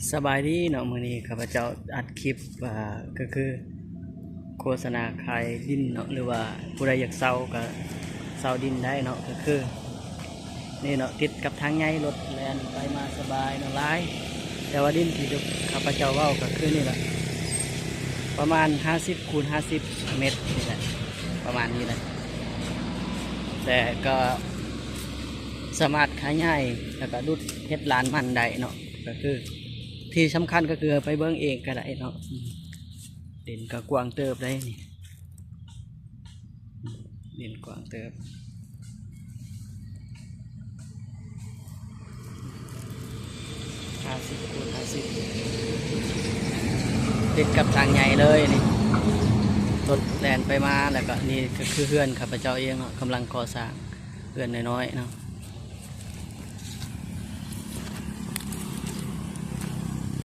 ສະບາຍດີເນາະ, ມື້ນີ້ຂ້າພະເຈົ້າອັດຄລິບ ອ່າ ກໍຄືໂຄສະນາຂາຍດິນເນາະ ຫຼືວ່າຜູ້ໃດຢາກເຊົ່າກໍເຊົ່າດິນໄດ້ເນາະ. ກໍຄືນີ້ເນາະ ຕິດກັບທາງໃຫຍ່ ລົດແລ່ນໄປມາສະບາຍເນາະ ຫຼາຍ. ແຕ່ວ່າດິນທີ່ຂ້າພະເຈົ້າເວົ້າກໍຄືນີ້ແຫຼະ ປະມານຫ້າສິບຄູນຫ້າສິບເມັດນີ້ແຫຼະ ປະມານນີ້ແຫຼະ. ແຕ່ກໍສາມາດຂະຫຍາຍ ແລ້ວກໍດຸດເຮັດລານມັນໄດ້ເນາະ. ກໍຄືທີ່ສຳຄັນກໍຄືໄປເບິ່ງເອງກໍໄດ້ເນາະ. ອືມ ດິນກໍກວ້າງເຕີບໄດ໋ນີ້ ດິນກວ້າງເຕີບ ຫ້າສິບຄູນຫ້າສິບ ຕິດກັບທາງໃຫຍ່ເລີຍນີ້. ລົດແລ່ນໄປມາ ແລ້ວກໍນີ້ກໍຄືເຮືອນຂ້າພະເຈົ້າເອງເນາະ ກຳລັງກໍ່ສ້າງເຮືອນນ້ອຍໆເນາະ.